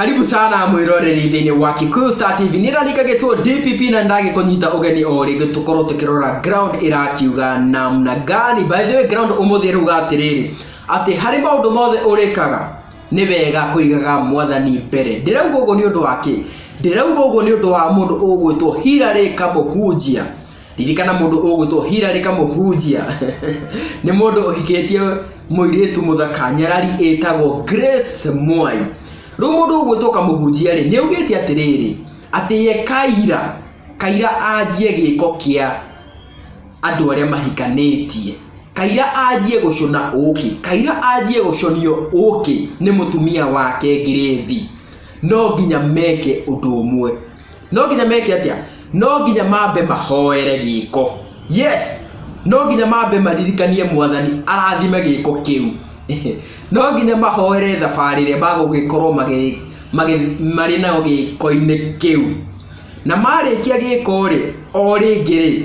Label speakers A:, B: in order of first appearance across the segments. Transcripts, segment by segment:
A: Karibu sana mwiroreri thĩinĩ wa Kikuyu Star TV. Nĩ rarikagĩtwo DPP na ndagĩkũnyita ũgeni o rĩngĩ tũkorwo tũkĩrora ground ĩrakiuga namna gani. By the way, ground ũmũthĩ ĩrauga atĩrĩrĩ atĩ harĩ maũndũ mothe ũrĩkaga nĩ wega kũigaga mwathani mbere. Ndĩrauga ũguo nĩ ũndũ wa kĩ? Ndĩrauga ũguo nĩ ũndũ wa mũndũ ũgwĩtwo Hillary Kamũhunjia. Ririkana mũndũ ũgwĩtwo Hillary Kamũhunjia nĩ mũndũ ũhikĩtie mũirĩtu mũthaka nyarari ĩtagwo Grace Mwai. Rĩu mũndũ ũgwĩtwo Kamũhunjia rĩ, nĩ augĩte atĩrĩrĩ, atĩ ye Kaira, Kaira anjie gĩko kĩa andũ arĩa mahikanĩtie. Kaira anjie gũcũna ũkĩ, Kaira anjie gũcũnio ũkĩ nĩ mũtumia wake Grace, no nginya meke ũndũ ũmwe. No nginya meke atĩa? No nginya mambe mahoere gĩko. Yes, no nginya mambe maririkanie mwathani arathime gĩko kĩu. No nginya mahoere thabarĩ ĩrĩa magũgĩkorwo marĩ nayo gĩko-inĩ kĩu. Na marĩkia gĩko rĩ, o rĩngĩ rĩ,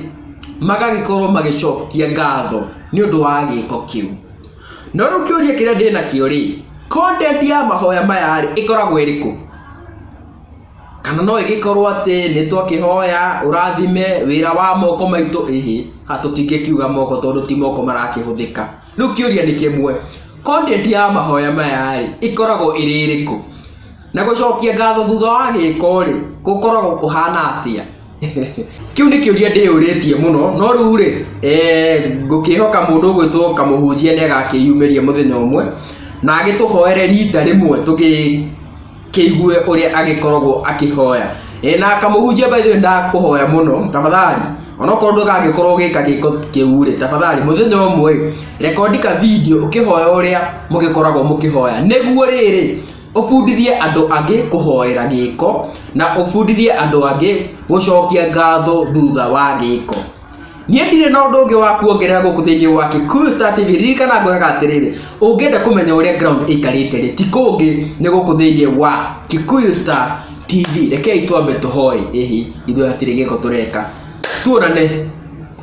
A: magagĩkorwo magĩcokia ngatho nĩ ũndũ wa gĩko kĩu. No rĩu kĩũria kĩrĩa ndĩnakĩo rĩ, content ya mahoya maya rĩ, ĩkoragwo ĩrĩkũ? Kana no ĩgĩkorwo atĩ nĩ twakĩhoya ũrathime wĩra wa moko maitũ, ĩhĩ, haha tũtingĩkiuga moko tondũ ti moko marakĩhũthĩka. Rĩu kĩũria nĩ kĩmwe, content ya mahoya maya rĩ, ĩkoragwo ĩrĩ ĩrĩkũ? Na gũcokia ngatho thutha wa gĩko rĩ, gũkoragwo kũhana atĩa? Kĩu nĩ kĩũria ndĩyũrĩtie mũno, no rĩu rĩ, ngũkĩhoka mũndũ ũgwĩtwo Kamũhunjia nĩ agakĩyumĩria mũthenya ũmwe, na agĩtũhoere rita rĩmwe tũgĩ kĩigue ũrĩa agĩkoragwo akĩhoya. Ĩ na kamũhunjia by the way ndakũhoya mũno tafadhali onokorwo ndũgagĩkorwo ũgĩka gĩko kĩu rĩ tafadhali mũthenya ũmwe ĩ rekondi ka video ũkĩhoya ũrĩa mũgĩkoragwo mũkĩhoya nĩguo rĩrĩ ũbundithie andũ angĩ kũhoera gĩko na ũbundithie andũ angĩ gũcokia ngatho thutha wa gĩko. Niĩ ndirĩ na ũndũ ũngĩ wa kuongerera gũkũ thĩinĩ wa Kikuyu Star TV. Ririkana ngwĩraga atĩrĩrĩ, ũngĩenda kũmenya ũrĩa ground ĩikarĩte rĩ, ti kũngĩ nĩ gũkũ thĩinĩ wa Kikuyu Star TV. Rekei twambe tũhoe, ĩhĩ, ithuĩ hatirĩ gĩko tũreka. Tuonane.